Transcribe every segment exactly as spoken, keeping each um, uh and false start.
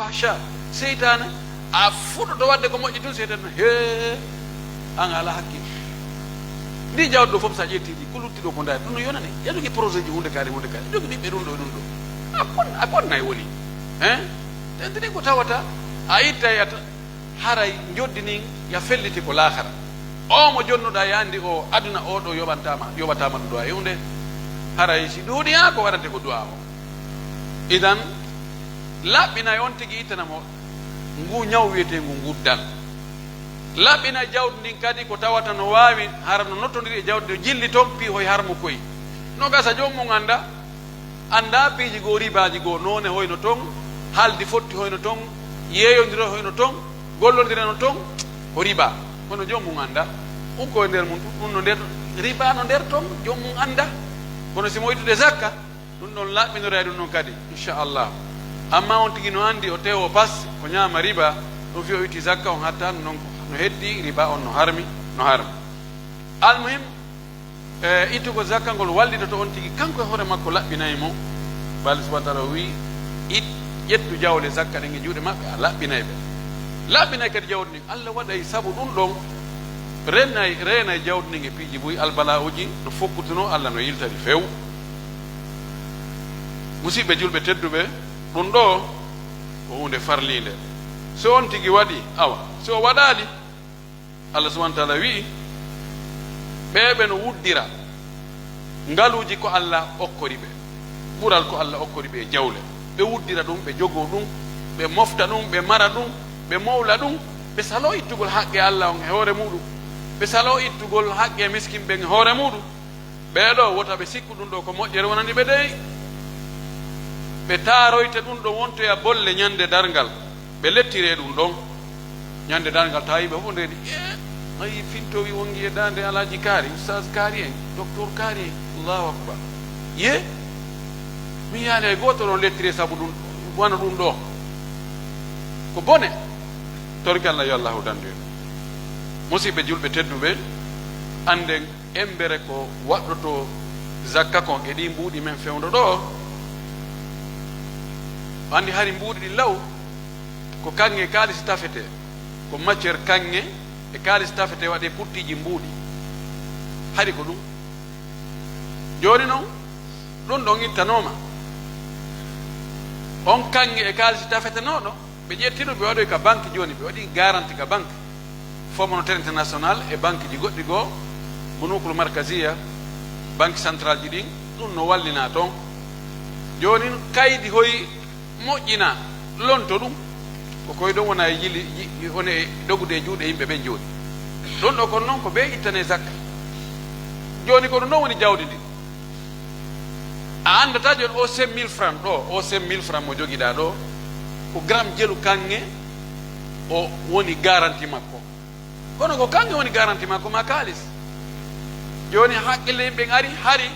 Fahsha, seytaane, a fuɗɗoto waɗde ko moƴƴi tun, seytaane, "Hee, an a alaa hakkil. Ndi jawdi ɗo fof, so a ƴetti ndi, ko lutti ɗo ko ndaari, ɗum no yonani. Eɗo jogii projet ji, huunde kaari, huunde kaari. Eɗo jogii ɓiɓɓe ɗum ɗo, ɗum ɗo. A bon-, a bonnay woni. Hein? Tentini ko tawata, a ittay, a ta-, haray njoddi ndin, ya felliti ko laakara. O mo jonnuɗaa, ya anndi o aduna o ɗo yoɓantaama, yoɓataama ɗum ɗo hay huunde. Haray si duuɗi, haa ko waɗante ko du'a o." Idan, laɓɓinay on tigi ittana mo ngu ñaw wi'eteengu nguddal. Laɓɓinay jawdi ndin kadi ko tawata no waawi hara no nottondiri e jawdi, no jilli ton, piihoy har mo koy. No gasa joom mum annda, annda piiji goo, ribaaji goo, noone hoyno ton, haldi fotti hoyno ton, yeeyondire hoyno ton, gollondire no ton, ko riba. Kono joom mum annda. Ɗum ko e nder mum, ɗum no nder riba, no nder ton, joom mum annda. Kono si mo ittude zakka, ɗum ɗon laɓɓinoray ɗum ɗon kadi, inchallah. Amma on tigi no anndi o tewo pas, o ñaama riba, ɗum fii o itti zakka on hatta ɗum ɗon no heddi riba on no harmi, no harmi. Almuhim, e ittugol zakka ngol wallitoto on tigi kanko e hoore makko laɓɓinay mo. Bali subhanahu wa taala o wi'i, "It-, ƴettu jawle zakka ɗen e juuɗe maɓɓe, a laɓɓinay ɓe." Laɓɓinay kadi jawdi ndin. Allah waɗay sabu ɗum ɗon renay, reenay jawdi ndin e piiji buy, albala'uuji no fokkutunoo, Allah no yiltani few. Musiɓɓe julɓe tedduɓe, ɗum ɗo ko huunde farliinde. So on tigi waɗi, awa, si o waɗaali, Allah subhanahu wa taala wi'i, ɓee ɓe no wuddira ngaluuji ko Allah okkori ɓe, ɓural ko Allah okkori ɓe e jawle. Ɓe wuddira ɗum, ɓe jogoo ɗum, ɓe mofta ɗum, ɓe mara ɗum, ɓe mowla ɗum, ɓe saloo ittugol haqqe Allah on e hoore muuɗum, ɓe saloo ittugol haqqe miskin ɓen e hoore muuɗum. Ɓee ɗoo, wota ɓe sikku ɗum ɗoo ko moƴƴere wonani ɓe dey. Ɓe taaroyta ɗum ɗoo wontoya bolle ñande darngal. Ɓe lettiree ɗum ɗon. Ñande darngal, tawi ɓe fof ndeeni, "Ee, ayi, fintowi wongi e daande Alaaji Kaari, Ustaas Kaari en, Doktor Kaari en." Allahu Akbar. Ye? Mi yiyaali hay gooto ɗon lettiree sabu ɗum, wano ɗum ɗoo. Ko bone. Torki Allah, yo Allahu dandu en. Musiɓɓe julɓe tedduɓe, annden embere ko waɗɗotoo zakka kon e ɗii mbuuɗi men fewndo ɗoo. O anndi hari mbuuɗi ɗin law, ko kaŋŋe e kaalisi tafetee, ko matière kaŋŋe e kaalisi tafetee waɗee puttiiji mbuuɗi. Hari ko ɗum. Jooni non, ɗum ɗon ittanooma. On kaŋŋe e kaalisi tafetenooɗo, ɓe ƴetti ɗum, ɓe waɗoyi ka banque jooni, ɓe waɗi garanti ka banque. Fonds Monétaire International e banque ji goɗɗi goo, Bunukul Markaziya, banque central ji ɗin, ɗum no wallina ton. Jooni, kaydi hoy moƴƴina, lonto ɗum. Ko koy ɗon wona e yili, yi-, wona e dogude e juuɗe yimɓe ɓen jooni. Ɗon ɗo kon non ko ɓe ittane zakka. Jooni ko ɗum ɗon woni jawdi ndin. A anndataa jooni o cinq mille francs ɗo, o cinq mille francs mo jogiɗaa ɗo, ko gram jelu kaŋŋe o woni garanti makko. Kono ko kaŋŋe woni garanti makko ma kaalis. Jooni haqqille yimɓe ɓen ari, hari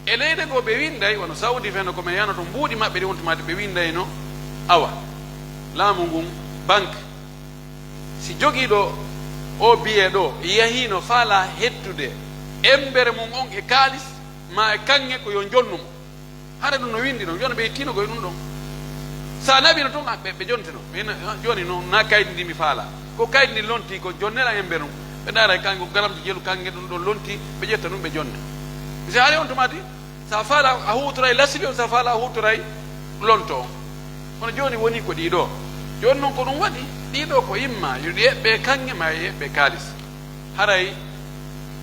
e leyɗe goo ɓe winnday, wano Saudi feno ko men yano to mbuuɗi maɓɓe ɗi wontumaade ɓe winndayno, awa, laamu ngun banque. Si jogiiɗo o biyee ɗo yahiino faalaa heddude embere mum on e kaalis maa e kaŋŋe, ko yo jonnu mo. Hara ɗum no winndi ɗon, yo no ɓe ittiino ko e ɗum ɗon. Sa naɓino tun, a, ɓe, ɓe jontino. Min, a, jooni non, na kaydi ndi mi faalaa. Ko kaydi ndi lontii ko jonnera embere mum. Ɓe ndaara e kaŋŋe ko garamji jelu kaŋŋe ɗum ɗon lontii, ɓe ƴetta ɗum ɓe jonne. Mi si haali on tuma di, Sa faala a huutoray lasli on, sa faala a huutoray lonto on. Kono jooni woni ko ɗii ɗoo. Jooni non ko ɗum waɗi, ɗii ɗoo ko imma yo ɗi eɓɓe kaŋŋe maa yo eɓɓe kaalis. Haray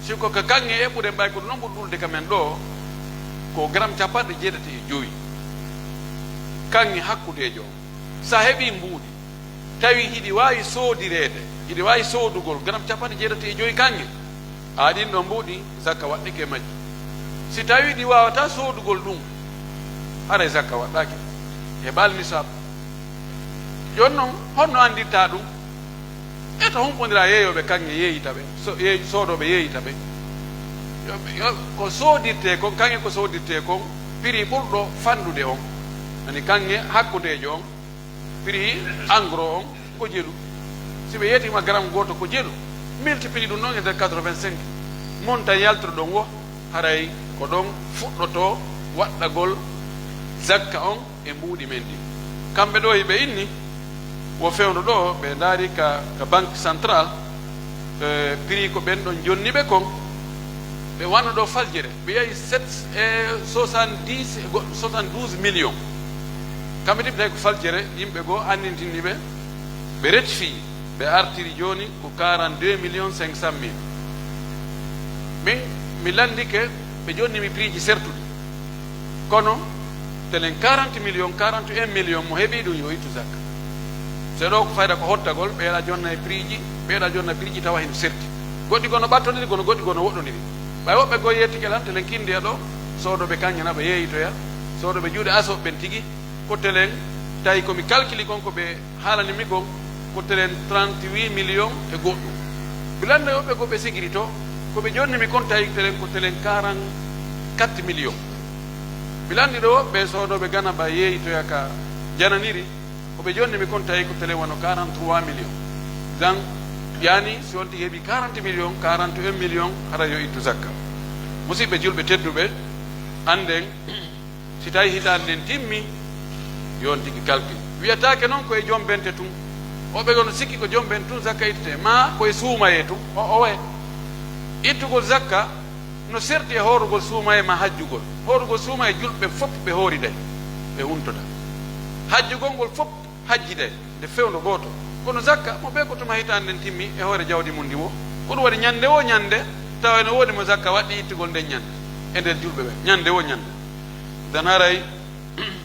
si ko ka kaŋŋe eɓɓuɗen ɓay ko ɗum non ɓuri ɗuuɗude ka men ɗoo, ko garam capanɗe jeetati e jowi. Kaŋŋe hakkundeejo on. Sa heɓii mbuuɗi, tawi hiɗi waawi soodireede, hiɗi waawi soodugol garam capanɗe jeetati e jowi kaŋŋe, a ɗin ɗon mbuuɗi, zakka waɗɗike e majji. Si tawii ɗi waawataa soodugol ɗum, haray zakka waɗɗaaki. Heɓaali nisaab. Jooni non, honno anndirtaa ɗum? Eto humpondira yeeyooɓe kaŋŋe yeeyita ɓe, so-, yeey-, soodooɓe yeeyita ɓe. Yo, yo, ko soodirtee kon, kaŋŋe ko soodirtee kon, prix ɓurɗo fanɗude on. Ani kaŋŋe hakkundeejo on, prix en gros on ko jelu. Si ɓe yeetima gramme gooto ko jelu, multiplier ɗum ɗon e nder quatre-vingt-cinq, montant yaltuɗo ɗon wo, haray ko ɗon fuɗɗotoo waɗɗagol zakka on e mbuuɗi men ɗin. Kamɓe ɗoo hiɓe inni, wo fewndo ɗoo, ɓe ndaari ka, ka Banque Centrale, eh, prix ko ɓen ɗon jonni ɓe kon, ɓe wanno ɗoo faljere, ɓe yahi sept, eh, soixante-dix, go-, soixante-douze millions. Kamɓe tigi tawi ko faljere, yimɓe goo anndintini ɓe, ɓe rectifii, ɓe artiri jooni ko quarante-deux millions cinq cent mille. Min, mi lanndike, ɓe jonni mi prix ji sertuɗi. Kono, telen quarante millions, quarante et un millions mo heɓi ɗum yo ittu zakka. So ɗoo ko fayda ko hottagol, ɓeeɗa jonna e prix ji, ɓeeɗa jonna prix ji tawa hino serti. Goɗɗi goo no ɓattondiri, kono goɗɗi goo no woɗɗondiri. Ɓay woɓɓe goo yettike lan, telen kindiya ɗoo, soodooɓe kaŋŋe na ɓe yeeyitoya, soodooɓe juuɗe aso ɓen tigi, ko telen tawi ko mi calculi kon ko ɓe haalani mi kon, ko telen trente-huit millions e goɗɗum. Mi lanndii woɓɓe ko ɓe sigiri to, ko ɓe jonni mi kon tawi telen ko telen quarante-quatre millions. Mi lanndii ɗoo woɓɓe soodooɓe ganaba yeeyitoya ka jananiri, ko ɓe jonni mi kon tawi ko telen wano quarante-trois millions. Dan, yani, si on tigi heɓi quarante millions, quarante et un millions, hara yo ittu zakka. Musidɓe julɓe tedduɓe, annden, si tawi hitaande nden timmi, yo on tigi calcul. Wiyataake non ko e jom bente tun. Woɓɓe goo no sikki ko jom bente tun zakka ittete, maa ko e suumayee tun, o, o waye. Ittugol zakka no serti e hoorugol suumayee maa hajjugol. Hoorugol suumayee julɓe fof ɓe hooriday, ɓe huntoda. Hajjugol ngol fof hajjiday nde fewndo gooto. Kono zakka, mo bee ko tuma hitaande nden timmi e hoore jawdi mun ndi wo. Ko ɗum waɗi ñande woo ñande, tawa ene woodi mo zakka waɗɗii ittugol nden ñande e nder julɓe ɓen. Ñande woo ñande. Dan haray,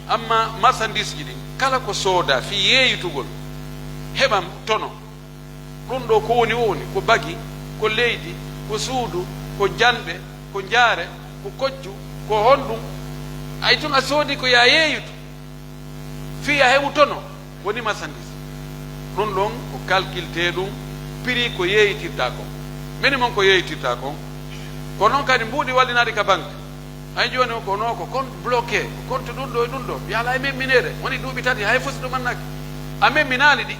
amma marchandise ji ɗin, kala ko soodaa fii yeeyitugol, heɓan tono. Ɗum ɗoo ko woni, woni, ko bagi, ko leydi, ko suudu, ko janɗe, ko jaare, ko koccu, ko honɗum. Ay tun a soodi ko yo a yeeyitu. Fii a heɓu tono, woni marchandise. Ɗum ɗon ko calcultee ɗum, prix ko yeeyitirtaa kon. Meni mon ko yeeyitirtaa kon. Ko non kadi mbuuɗi wallinaaɗi ka banque. Ay jooni o ko no ko compte bloqué, ko compte ɗum ɗoo e ɗum ɗoo. Yo alaa e memmineede. Woni duuɓi tati hay fus ɗum annaaki. A memminaali ɗi.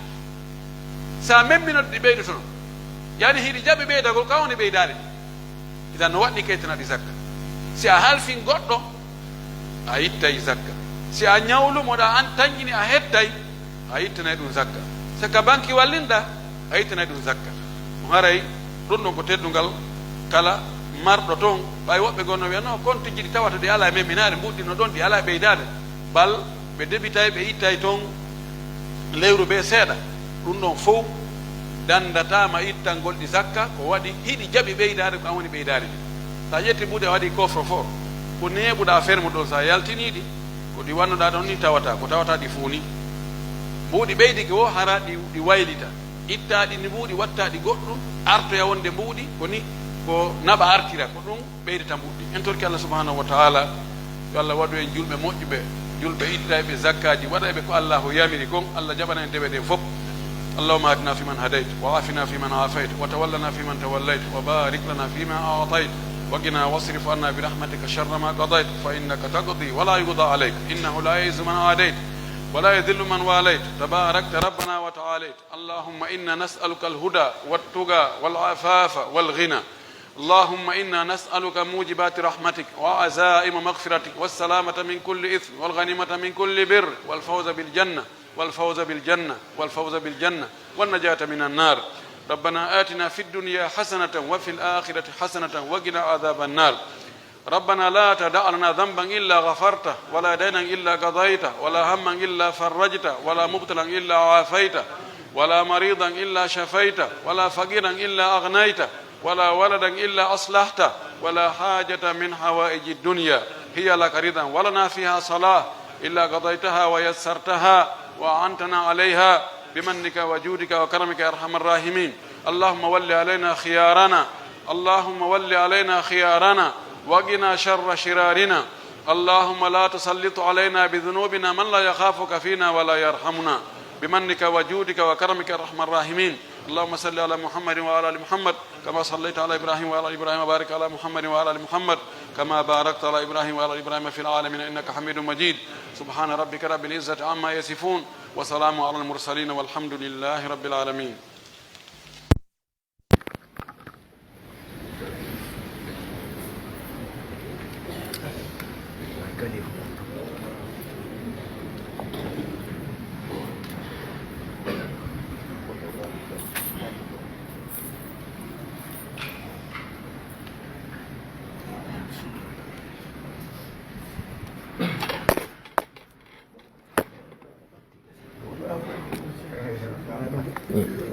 Si a memminoto ɗi ɓeydotono. Yani hiɗi jaɓi ɓeydagol ka woni ɓeydaali ɗi. Idan no waɗɗi kaytanaɗi zakka. Si a halfin goɗɗo, a ittay zakka. Si a ñawlumoɗa an tanƴini a hettay, a ittanay ɗum zakka. Si ka banki wallinɗa, a ittanay ɗum zakka. Ɗum haray ɗum ɗon ko teddungal kala marɗo ton. Ɓay woɓɓe goo no wiya, "No, compte ji ɗi tawata ɗi alaa e memminaade, mbuuɗi no ɗon, ɗi alaa e ɓeydaade." Bal ɓe debitay, ɓe ittay ton lewru bee seeɗa. Ɗum ɗon fow danndataama ittangol ɗi zakka, ko waɗi hiɗi jaɓi ɓeydaade ko an woni ɓeydaali ɗi. So a ƴetti mbuuɗi a waɗi coffre-fort, ko neeɓuɗaa ferme ɗon, so a yaltinii ɗi, ko ɗi wannuɗaa ɗon ni tawata, ko tawata ɗi fuuni. Mbuuɗi ɓeydike wo hara ɗi, ɗi waylita. Ittaa ɗi ni mbuuɗi, wattaa ɗi goɗɗum, artoya wonde mbuuɗi, ko ni ko naɓa artira, ko ɗum ɓeydata mbuuɗi. En torki Allah subhanahu wa ta'ala, yo Allah waɗu en julɓe moƴƴuɓe, julɓe ittayɓe zakkaaji, waɗayɓe ko Allahu yamiri kon. Allah jaɓana en dewe ɗen fof. اللهم اهدنا فيمن هديت، وعافنا فيمن عافيت، وتولنا فيمن توليت، وبارك لنا فيما أعطيت، وقنا واصرف عنا برحمتك شر ما قضيت، فإنك تقضي ولا يقضى عليك، إنه لا يعز من عاديت، ولا يذل من واليت، تباركت ربنا وتعاليت. اللهم إنا نسألك الهدى والتقى والعفاف والغنى. اللهم إنا نسألك موجبات رحمتك وعزائم مغفرتك والسلامة من كل إثم والغنيمة من كل بر والفوز بالجنة، والفوز بالجنة، والفوز بالجنة، والنجاة من النار. ربنا آتنا في الدنيا حسنة وفي الآخرة حسنة وقنا عذاب النار. ربنا لا تدع لنا ذنبا إلا غفرته، ولا دينا إلا قضيته، ولا هما إلا فرجته، ولا مبتلا إلا عافيته، ولا مريضا إلا شفيته، ولا فقيرا إلا أغنيته، ولا ولدا إلا أصلحته، ولا حاجة من حوائج الدنيا هي لك رضا ولنا فيها صلاح إلا قضيتها ويسرتها وأعنتنا عليها بمنك وجودك وكرمك يا أرحم الراحمين. اللهم ول علينا خيارنا، اللهم ول علينا خيارنا وقنا شر شرارنا. اللهم لا تسلط علينا بذنوبنا من لا يخافك فينا ولا يرحمنا بمنك وجودك وكرمك يا أرحم الراحمين. اللهم صل على محمد وعلى آل محمد كما صليت على إبراهيم وعلى آل إبراهيم، وبارك على محمد وعلى آل محمد كما باركت على إبراهيم وعلى آل إبراهيم في العالمين إنك حميد مجيد. سبحان ربك رب العزة عما يصفون، وسلام على المرسلين، والحمد لله رب العالمين.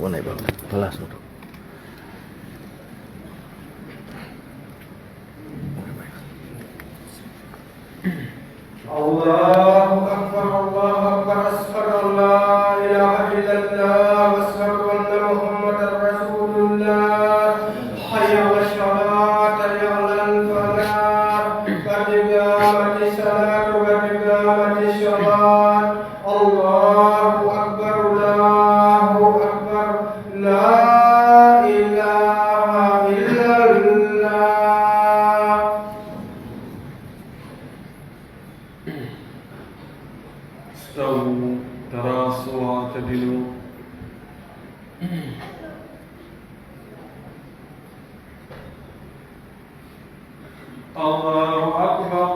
Wonay ba place o to. الله أكبر، الله أكبر، أشهد أن لا إله إلا الله، أشهد أن محمدا رسول الله. حي على الصلاة، حي على الفلاح، قد قامت الصلاة، قد قامت الصلاة. الله أكبر، الله أكبر، لا إله إلا الله. استووا، تراصوا، اعتدلوا. الله أكبر.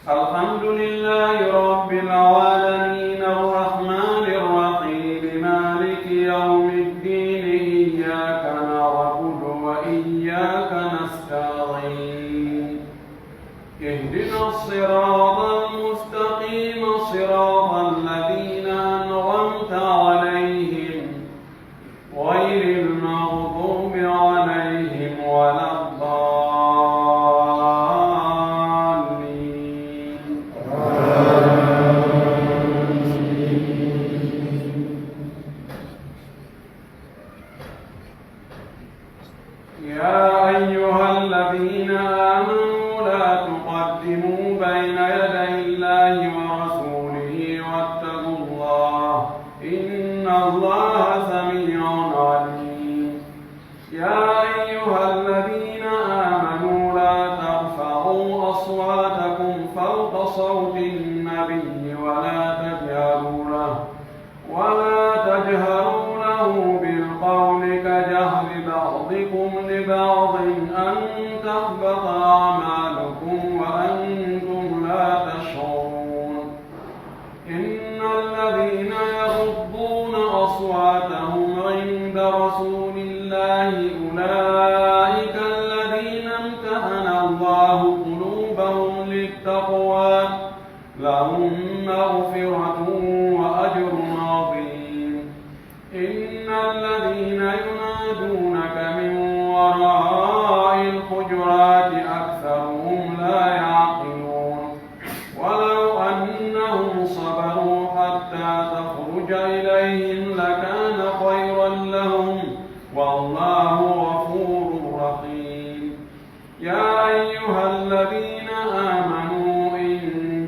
الحمد لله رب العالمين، الرحمن الرحيم، مالك يوم الدين، إياك نعبد وإياك نستعين، اهدنا الصراط المستقيم، صراط الذين أنعمت عليهم، غير المغضوب عليهم ولا الضالين. يا أيها الذين آمنوا لا تقدموا بين يدي الله ورسوله واتقوا الله، إن الله سميع عليم. يا أيها الذين آمنوا لا ترفعوا أصواتكم فوق صوت النبي ولا تجهروا له، ولا تجهروا له بالقول كجهر بعضكم لبعض أن تحبط أعمالكم وأنتم لا تشعرون. إن الذين يغضون أصواتهم عند رسول الله أولئك الذين امتحن الله قلوبهم للتقوى، لهم مغفرة وأجر عظيم. إن الذين ينادونك من وراء الحجرات أكثرهم لا يعقلون. ولو أنهم صبروا حتى تخرج إليهم لكان خيرا لهم، والله غفور رحيم. يا أيها الذين آمنوا إن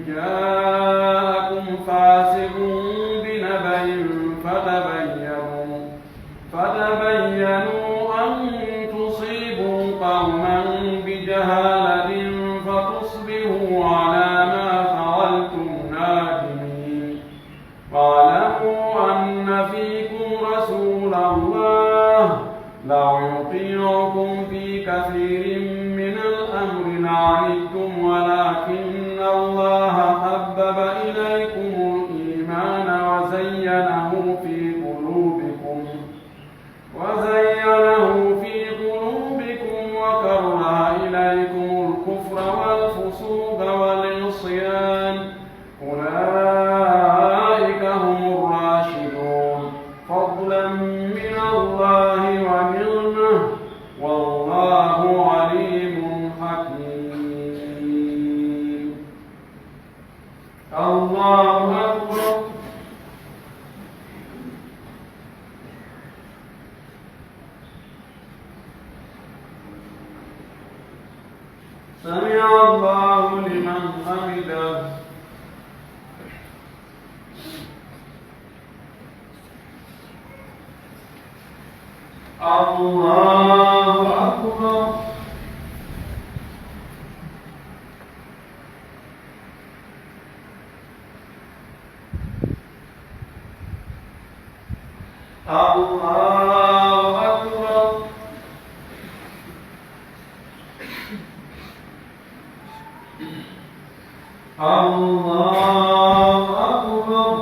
جاءكم فاسق بنبأ فتبينوا، فتبينوا أن تصيبوا قوما بجهالة فتصبحوا على ما فعلتم نادمين. واعلموا أن فيكم رسول الله لو يطيعكم في كثير من الأمر لعنتم ولكن الله حبب إليكم الإيمان وزينه في قلوبكم، وزينه في قلوبكم وكره إليكم الكفر والفسوق والعصيان، أولئك هم الراشدون، فضلا من الله ونعمة، والله عليم حكيم. الله أكبر. سمع الله لمن حمده. الله أكبر. الله أكبر. الله أكبر.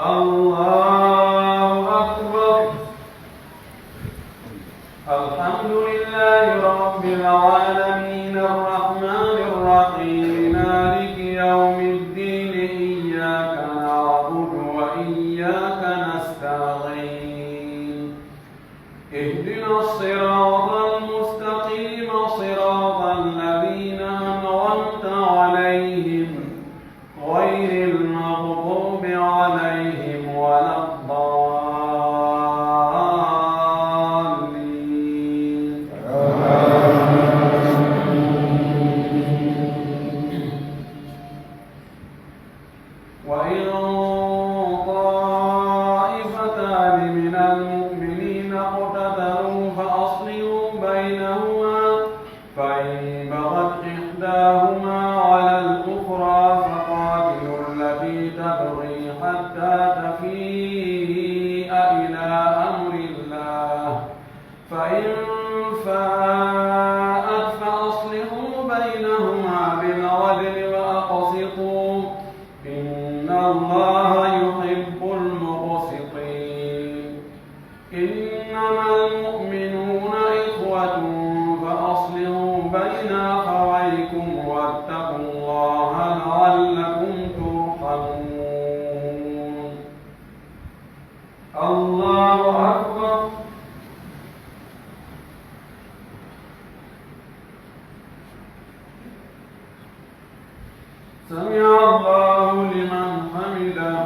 الله أكبر. الحمد لله رب العالمين، الرحمن الرحيم، مالك يوم الدين، إياك نعبد وإياك نستعين. اهدنا الصراط المستقيم، صراط الذين أنعمت عليهم، غير المغضوب عليهم ولا الضالين. وإن طائفتان من المؤمنين اقتتلوا فأصلحوا بينهما، فإن بغت إحداهما على الأخرى فقاتلوا التي تبغي حتى تفيء إلى أمر الله، فإن فاءت فأصلحوا بينهما بالعدل وأقسطوا، إن الله يحب المقسطين. إنما المؤمنون إخوة فأصلحوا بين أخويكم واتقوا الله لعلكم ترحمون. الله أكبر. سمع الله لمن حمده.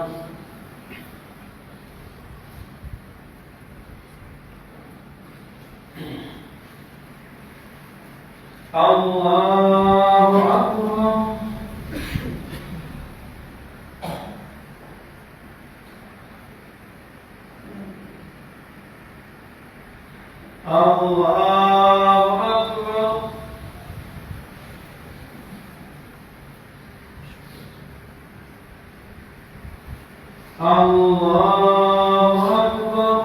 الله أكبر. الله أكبر. الله أكبر.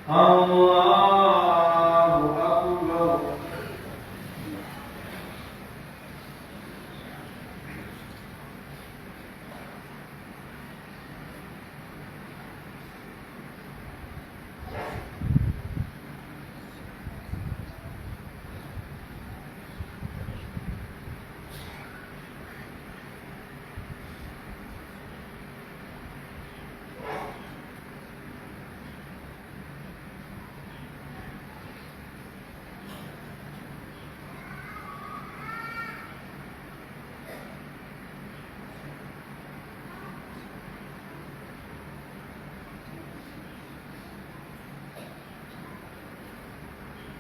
الله أكبر.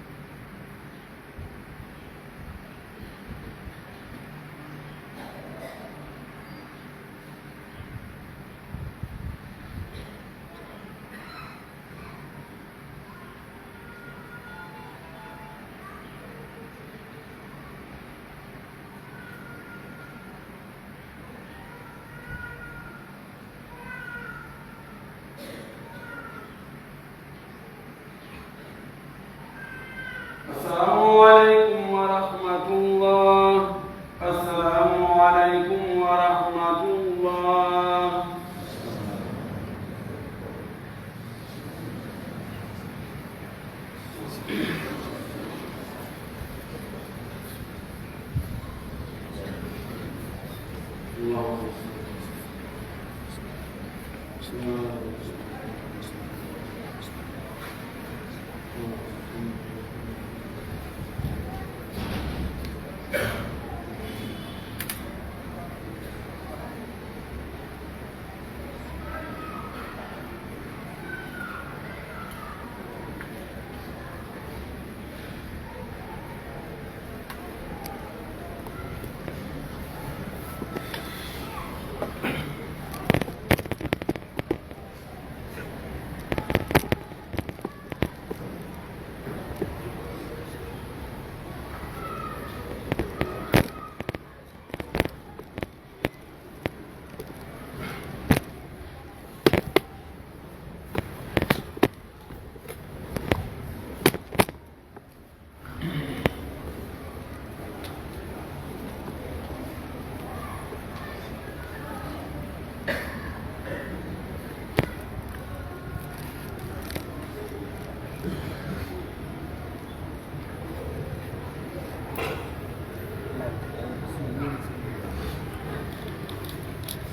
السلام عليكم ورحمة الله. السلام عليكم ورحمة الله.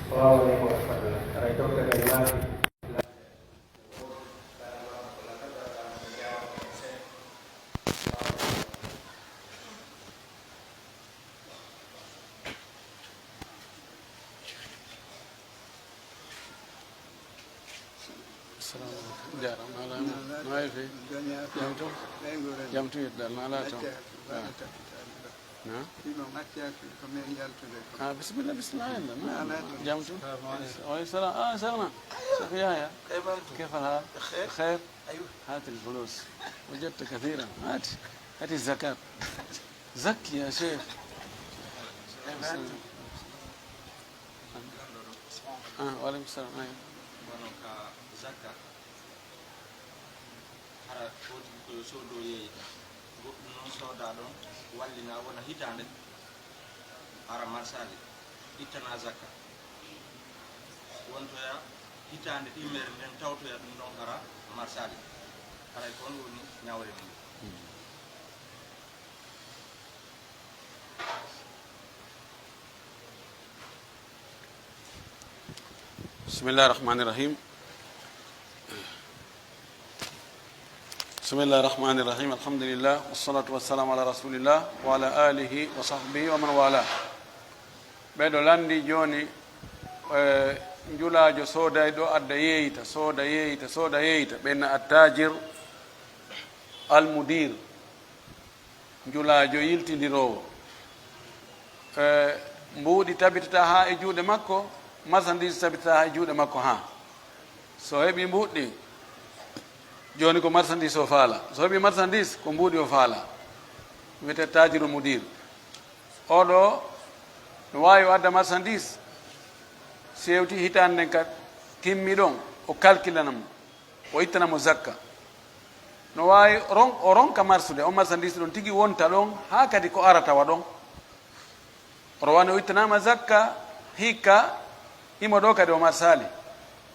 Assalamu alaikum warahmatullahi. Aray, docteur en maaki. Assalamu alaikum. Jaaraama, alaa. No waawi fii? Jam tun? Jam tun, yedda, no alaa ton? Ah. Na? Fii non acca fii ko men yaltude ko. Ah, bisimilla, bisimilla, yalla. Na, jam tun? Wa alaikum salam. Ah, Seexna. Seex Yahya. Kayfa antum? Kayfa al-haal? Bi khair? Bi khair. Aywa. Haati al-fulus. Wajadta kathiran. Haati. Haati zakat. Zakki ya sheikh. Kayfa antum? Ah, wa alaikum salam. Aywa. Wano ka zakka. Hara foti ko yo soodo yeeyita. Goɗɗum non sooda ɗon, wallina wona hitaande, hara marsaali, ittana zakka. Wontoya hitaande ɗimmere nden, tawtoya ɗum ɗon hara marsaali. Haray ko on woni ñawre mum. بسم الله الرحمن الرحيم. بسم الله الرحمن الرحيم. الحمد لله، والصلاة والسلام على رسول الله وعلى آله وصحبه ومن والاه. Ɓeɗo lanndi jooni, eh, njulaajo sooday ɗo adda yeeyita, sooda yeeyita, sooda yeeyita. Ɓen na attajir, almudir. Njulaajo yiltindiroowo. E, mbuuɗi tabitata haa e juuɗe makko, marsandiis tabitata haa e juuɗe makko haa. So heɓii mbuuɗi ɗin, jooni ko marsandiis o faala. So heɓii marsandiis, ko mbuuɗi o faala. Wiyetee taajiru mudir. Oo ɗoo, no waawi o adda marsandiis, sewti hitaande nden ka timmi ɗon, o kalkilana mo. O ittana mo zakka. No waawi ron-, o ronka marsude, on marsandiis ɗon tigi wonta ɗon haa kadi ko arata wa ɗon. O rowani o ittanaama zakka, hikka himo ɗoo kadi o marsaali.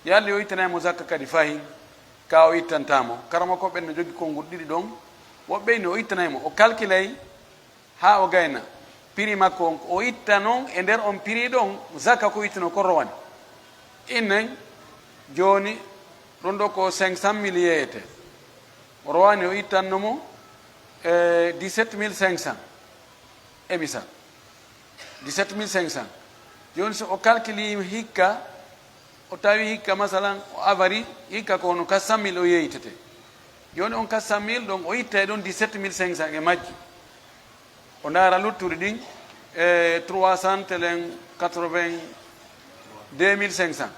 Yalli o ittanay mo zakka kadi fahin, ka o ittantaa mo. Karamokooɓe ɓen no jogi konguɗi ɗiɗi ɗon, woɓɓe inni o ittanay mo, o kalkilay, haa o gayna prix makko on, ko o itta non e nder on prix ɗon, zakka ko ittuno kon rowani. Innen, jooni, ɗon ɗoo ko cinq cent mille yeeyete. O rowani o ittanno mo, e, dix-sept mille cinq cents. E misal, dix-sept mille cinq cents. Jooni, so o calculi hikka, o tawi hikka, masalan, o avari, hikka ko hono quatre cent mille o yeeytete. Jooni, on quatre cent mille ɗon, o itta e ɗon dix-sept mille cinq cents e majji. O ndaara lutturi ɗin, e trois cent telen quatre-vingt-deux mille cinq cents.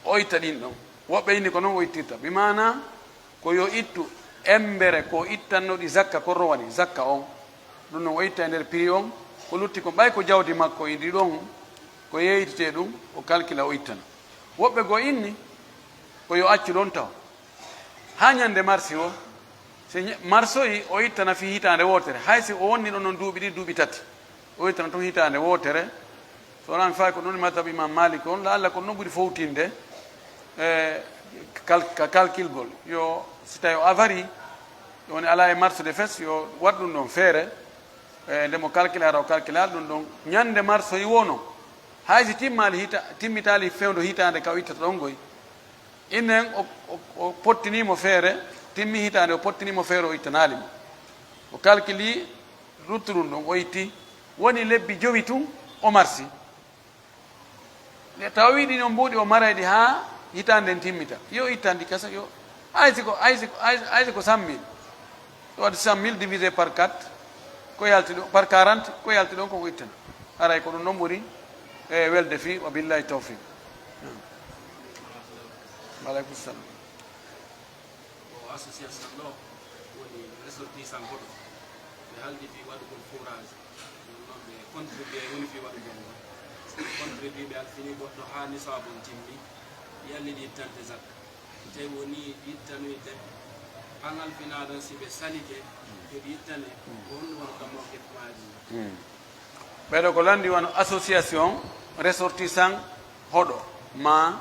O itta ɗin ɗon. Woɓɓe inni ko non o ittirta. Bi maana, ko yo ittu embere ko ittanno ɗi zakka, ko rowani zakka on. Ɗum non o itta e nder prix on, ko lutti kon, ɓay ko jawdi makko e ndi ɗon, ko yeeytitee ɗum, o calcula o ittana. Woɓɓe goo inni ko yo accu ɗon taw. Haa ñande marsi o, si ña-, marsoyi o ittana fii hitaande wootere, hay si o wonni ɗon non duuɓi ɗiɗi, duuɓi tati, o ittana tun hitaande wootere. So wonaa mi fayi ko ɗun woni madhab Imam Malik on, la'alla ko non ɓuri fowtinde, e, kal-, ka kalkilgol. Yo, si tawi o avari, woni alaa e marsude fes, yo waɗ ɗun ɗon feere, e, nde mo kalkilara, o kalkilara ɗun ɗon. Ñande marsoyi woo non, hay si timmaali hita-, timmitaali fewndo hitaande ka o ittata ɗon ngoy, innen o, o, o pottinii mo feere, timmi hitaande, o pottinii mo feere, o ittanaali mo. O kalkili luttuɗun ɗon, o itti. Woni lebbi jowi tun, o marsi. Nde tawi ɗin on mbuuɗi, o maray ɗi haa hitaande nden timmita. Yo ittan ɗi kasa, yo. Hay si ko, hay si ko, hay, hay si ko cent mille. Yo waɗi cent mille divisé par quatre, ko yalti ɗon, par quarante, ko yalti ɗon, ko o ittana. Haray ko ɗun ɗon ɓuri, e, welde fii, wa billahi tawfiq. Wa alaikum salam. Ko association ɗo woni ressortissant goɗɗo. Ɓe haldi fii waɗugol forage. Ɗun non ɓe contribué woni fii waɗugol ngol. Ɓe contribué, ɓe alfini goɗɗo haa nisaabu on timmi. Yalli ɗi ittante zakka. Tawi woni ittanoyte, an alfinaa ɗon si ɓe salike, yo ɗi ittane, ko honɗun woni ka mawqif maaji? Ɓeɗo ko lanndi wano association ressortissant hoɗo, ma,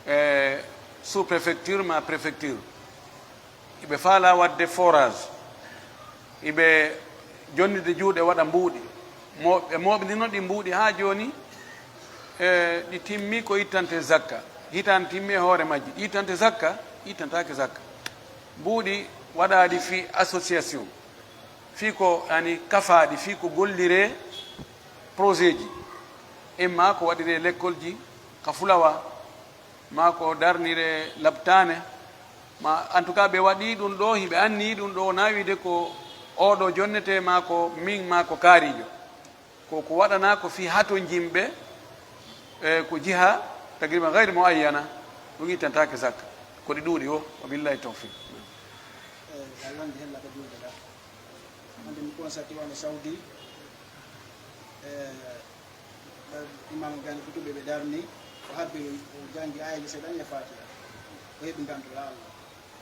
e, sous-préfecture, ma préfecture. Iɓe faalaa waɗde forage. Iɓe jonnide juuɗe waɗa mbuuɗi. Mo-, ɓe mooɓindino ɗi mbuuɗi haa jooni. E, ɗi timmi ko ittante zakka. Hitaande timmi e hoore majji. Ɗi ittante zakka? Ittantaake zakka. Mbuuɗi waɗaaɗi fii association. Fii ko, yani, kafaaɗi, fii ko golliree projet ji. Imma ko waɗiree lekkolji ka fulawa, maa ko darniree laptaane, ma, en tout cas, ɓe waɗii ɗum ɗoo, hiɓe anniyii ɗum ɗoo, wonaa wiide ko oo ɗoo jonnetee, maa ko min, maa ko kaariijo. Ko ko waɗanaa ko fii hatonjinɓe, e, ko jiha taqriban gayri muayyana, ɗum ittantaake zakka. Ko ɗi ɗuuɗi o, wa billahi tawfiq. E, a lanndi hella ka juulde ɗaa. Hannde mi constaté wano Saudi, e, ɓay Imaamu Gani Kutuɓe ɓe darni, o habbi, o janngi aayeeje seeɗa e Faatiha. O heɓi nganto laawo.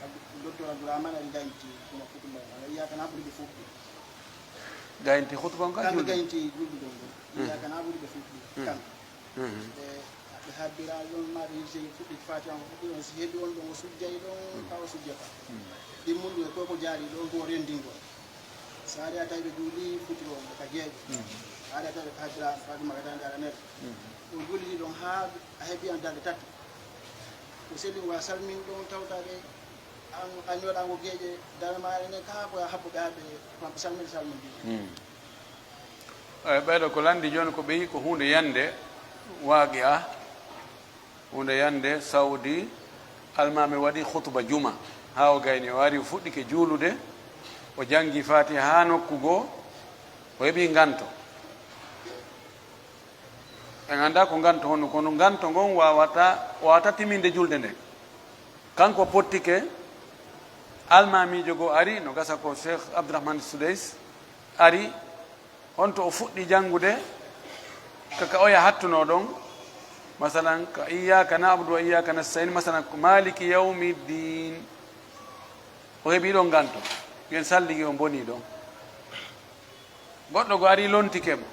Abdu-, Docteur Abdourahmane ari gaynti kuma kutuba on. Wala iyyaka na'budu ɓe fuɗɗi. Gaynti hutuba on ka Kamɓe julde? Gaynti julduɗon ngol. Mhm. Iyyaka na'budu ɓe fuɗɗi. Mhm. Kamɓe. Mhm. Ɓe, ɓe habbira ɗon ma ɓe hirsi fuɗɗi Fatiha on fuɗɗi on. Si heɓi on ɗon o sujjay ɗon, mhm, ka o sujjata. Mhm. Ɗimmundu e ko ko jaari ɗon ko o rendingol. Si ari a tawi ɓe juuli futuro on ka geeƴe. Mhm. A ari a tawi ɓe ka habbira Fatima ka tande aranere. Mhm. O juulidi ɗon haa a heɓi an darɗe tati. Ko selli ngo a salmin ɗon tawtaɓe an, an yoɗa ngo geeƴe dara ma enen ka ko a habbuɓe haa ɓe ko salminde salminde. Hmm. Eh, ɓeɗo ko lanndi jooni ko ɓe yi ko huunde yande waaqi'a, huunde yande Saudi, almaami waɗi khutba juma, haa o gayni, o ari o fuɗɗike juulude, o janngi Fatiha haa nokku goo, o heɓi nganto. En anndaa ko nganto honno, kono nganto ngon waawata, waawata timinde julde nden. Kanko pottike, almaamiijo goo ari, no gasa ko Cheikh Abdourahmane Soudais, ari, on to o fuɗɗi janngude, ka, ka oya hattunoo ɗon, masalan, ka iyyaka na'budu wa iyyaka nasta'in, masalan, ko maliki yawmiddin, o heɓi ɗon nganto, ɓiyen salligi on bonii ɗon. Goɗɗo go ari lontike mo.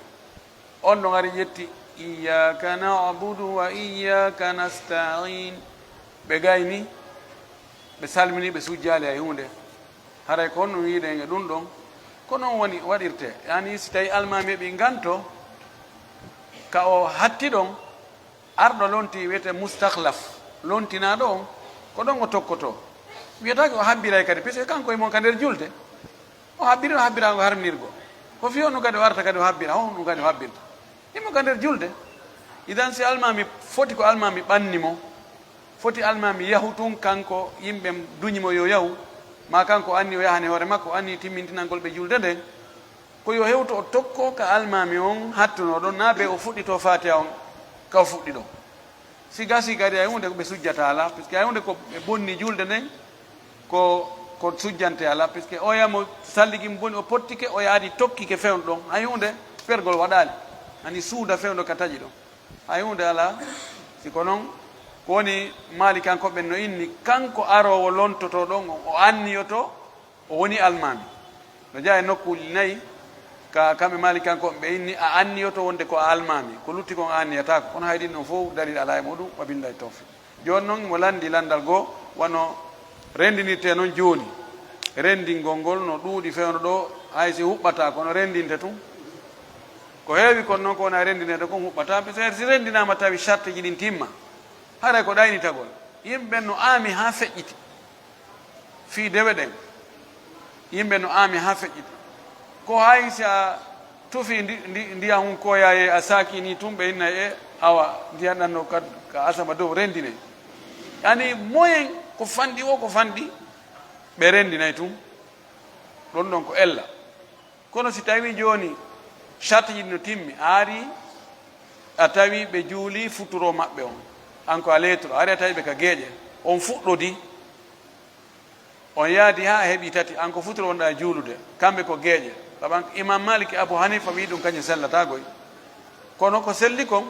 On ɗon ari ƴetti, "Iyyaka na'budu wa iyyaka nasta'in." Ɓe gayni, ɓe salmini, ɓe sujjaali hay huunde. Haray ko honɗum yiɗen e ɗum ɗon? Ko non woni waɗirte. Yani si tawi almaami heɓi nganto, ka o hatti ɗon, arɗo lonti wiyete mustakhlaf, lontinaaɗo on, ko ɗon o tokkoto. Wiyataake o habbiray kadi, puisque kanko e mon ka nder julde. O habbiri, o habbiraango harminirgo. Ko fii honɗum kadi o arta kadi o habbira, honɗum kadi o habbirta. Himo ka nder julde. Idan si almaami foti ko almaami ɓanni mo, foti almaami yahu tun kanko yimɓe duñi mo yo yahu, maa kanko anni o yahani hoore makko, anni timmintinangol ɓe julde nden. Ko yo hewtu o tokko ka almaami on hattunoo ɗon, naa be o fuɗɗitoo Faatiha on ka o fuɗɗi ɗon. Si gasii kadi hay huunde ko ɓe sujjata alaa, puisque hay huunde ko ɓe bonni julde nden, ko, ko sujjante alaa, puisque oya mo salligi mo boni, o pottike, oya adi tokkike fewndo ɗon, hay huunde pergol waɗaali, ani suuda fewndo ka taƴi ɗon. Hay huunde alaa, si ko non, ko woni Maalikankoɓe no inni, kanko aroowo lontotoo ɗon on, o anniyoto, o woni almaami. No jeyaa e nokkuuli nayi, ka kamɓe Maalikankoɓe ɓe inni, a anniyoto wonde ko a almaami, ko lutti kon a anniyataako. Kono hay ɗin ɗon fow dalil alaa e muɗum, wa billahi tawfiq. Jooni non, mo lanndi lanndal goo, wano renndinirtee non jooni. Renndingol ngol no ɗuuɗi fewndo ɗoo, hay si huɓɓataa, kono renndinte tun. Ko heewi kon non ko wona renndinede kon huɓɓataa, si renndinaama tawi sartiji ɗin timma, haray ko ɗaynitagol. Yimɓe ɓen no aami haa feƴƴiti. Fii dewe ɗen, yimɓe no aami haa feƴƴiti. Ko hay si a tufii ndi, ndi, ndiyan hun koyaaye a saakii nii tun, ɓe innay e awa ndiyan ɗan no ka, ka asama dow renndinee. Yani moyen ko fanɗi woo ko fanɗi, ɓe renndinay tun. Ɗon ɗon ko ella. Kono si tawii jooni sartiji ɗin no timmi, a arii a tawi ɓe juulii futuro maɓɓe on, an ko a leetoro, a arii a tawi ɓe ka geeƴe, on fuɗɗodii, on yaadi haa a heɓii tati, an ko futuro wonɗaa e juulude, kamɓe ko geeƴe. Sabu an, Imam Malik e Abu Hanifa wi'i ɗum kañum sellataa goy. Kono ko selli kon,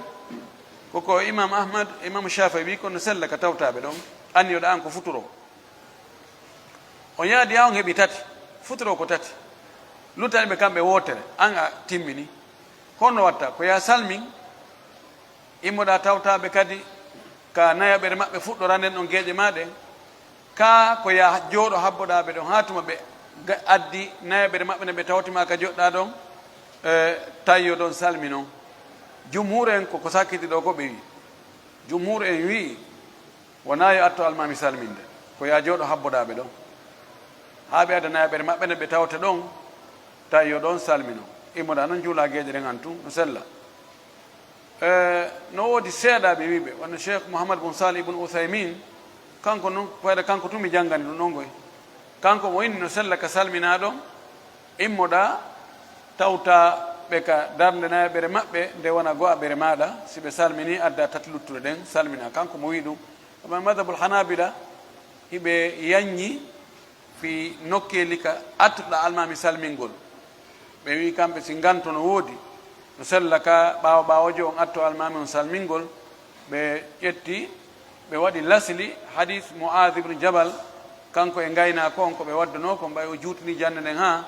ko ko Imam Ahmad, Imam Shafi'i wi'i kon no sella ka tawtaaɓe ɗon, anniyoɗaa an ko futuro. On yaadi haa on heɓi tati, futuro ko tati. Luttani ɓe kamɓe wootere, an a timmini. Honno watta? Ko yaa salmin, immoɗaa tawtaaɓe kadi ka nayaɓere maɓɓe fuɗɗora nden ɗon geeƴe maa ɗen. Kaa ko yaa jooɗo habboɗaa ɓe ɗon haa tuma ɓe ga-, addi nayaɓere maɓɓe nde ɓe tawti maa ka joɗɗaa ɗon, e, tayyo ɗon salminon. Jumhuur en ko ko sakkiti ɗoo ko ɓe wi'i. Jumhuur en wi'i, wonaa yo atto almaami salminde, ko yo a jooɗo habboɗaa ɓe ɗon. Haa ɓe adda nayaɓere maɓɓe nde ɓe tawta ɗon, tawi yo ɗon salmino. Immoɗaa non juulaa geeƴe ɗen an tun, no sella. E, no woodi seeɗaaɓe wi'ɓe, wano Cheikh Mouhammad bun Salih ibn Uthaymin, kanko non, fayda kanko tun mi janngani ɗum ɗon koy. Kanko mo inni no sella ka salminaa ɗon, immoɗaa tawta ɓe ka darnde nayaɓere maɓɓe, nde wona go'aɓere maaɗa, si ɓe salminii, addaa tati luttuɗe ɗen, salminaa. Kanko mo wi'i ɗum. Amma madhabul Hanabila, hiɓe yanñi fii nokkeeli ka attuɗaa almaami salmingol. Ɓe wi'i kamɓe si nganto no woodi, no sella ka ɓaawo ɓaawojo on atto almaami on salmingol, ɓe ƴetti, ɓe waɗi lasli hadis Mu'aaz ibn Jabal, kanko e ngaynaako on ko ɓe waddunoo kon, ɓay o juutini jannde nden haa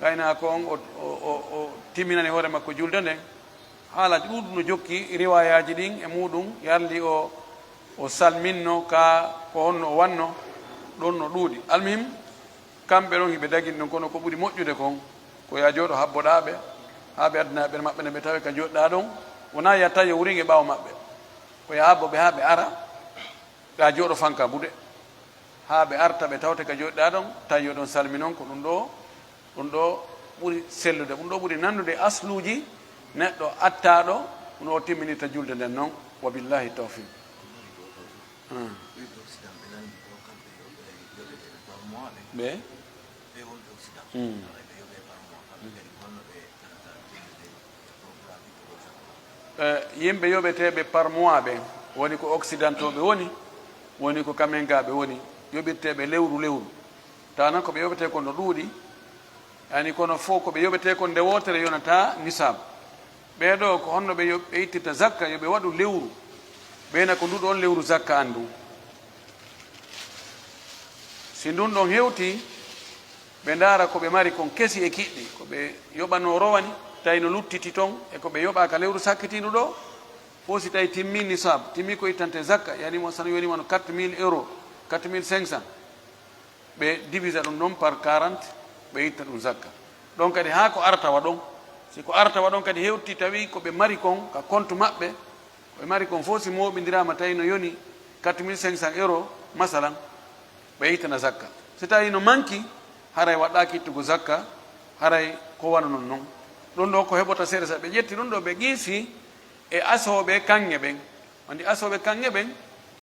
ngaynaako on o, o, o, o timminani hoore makko julde nden. Haalaaji ɗuuɗi no jokki riwaayaaji ɗin e muuɗum, yarli o, o salminno ka ko honno o wanno, ɗon no ɗuuɗi. Almuhim, kamɓe ɗon hiɓe dagini ɗon, kono ko ɓuri moƴƴude kon, ko yo a jooɗo habboɗaa ɓe, haa ɓe addana ɓe maɓɓe nde ɓe tawe ka jooɗɗaa ɗon, wonaa yo a tawi o wuringe ɓaawo maɓɓe. Ko yo a habbo ɓe haa ɓe ara, ɓe a jooɗo fanka buɗe. Haa ɓe arta, ɓe tawte ka jooɗɗaa ɗon, tawi yo ɗon salminon, ko ɗum ɗoo, ɗum ɗoo ɓuri sellude, ɗum ɗoo ɓuri nandude asluuji neɗɗo attaaɗo, ɗum ɗoo timminirta julde nden non, wa billahi tawfiq. Hmm. Ɓe? Hmm. Eh, yimɓe yoɓeteeɓe par mois ɓen, woni ko occidentaux ɓe woni, woni ko kamenkaaɓe woni, yoɓirteeɓe lewru lewru. Tawa non ko ɓe yoɓetee kon no ɗuuɗi, yani kono fof ko ɓe yoɓetee kon nde wootere yonataa nisaab. Ɓee ɗoo ko honno ɓe yo-, ɓe ittirta zakka, yo ɓe waɗu lewru. Ɓeyna ko ndu ɗon lewru zakka an ndun. Si ndun ɗon hewtii, ɓe ndaara ko ɓe mari kon kesi e kiɗɗi, ko ɓe yoɓanoo rowani, tawi no luttiti ton, e ko ɓe yoɓaa ka lewru sakkitiindu ɗoo, fof si tawi timmii nisaab, timmii ko ittantee zakka, yani mo, so yonii wano quatre mille euros, quatre mille cinq cents, ɓe divisa ɗum ɗon par quarante, ɓe itta ɗum zakka. Ɗon kadi haa ko arta wa ɗon, si ko arta wa ɗon kadi hewtii tawi ko ɓe mari kon ka compte maɓɓe, ko ɓe mari kon fof si mooɓindiraama tawi no yoni quatre mille cinq cents euros, masalan, ɓe ittana zakka. Si tawi no manki, haray waɗɗaaki ittugo zakka, haray ko wano non non. Ɗum ɗoo ko heɓota seeɗa, sa ɓe ƴetti ɗum ɗoo, ɓe qiisi e asooɓe kaŋŋe ɓen. Anndi asooɓe kaŋŋe ɓen,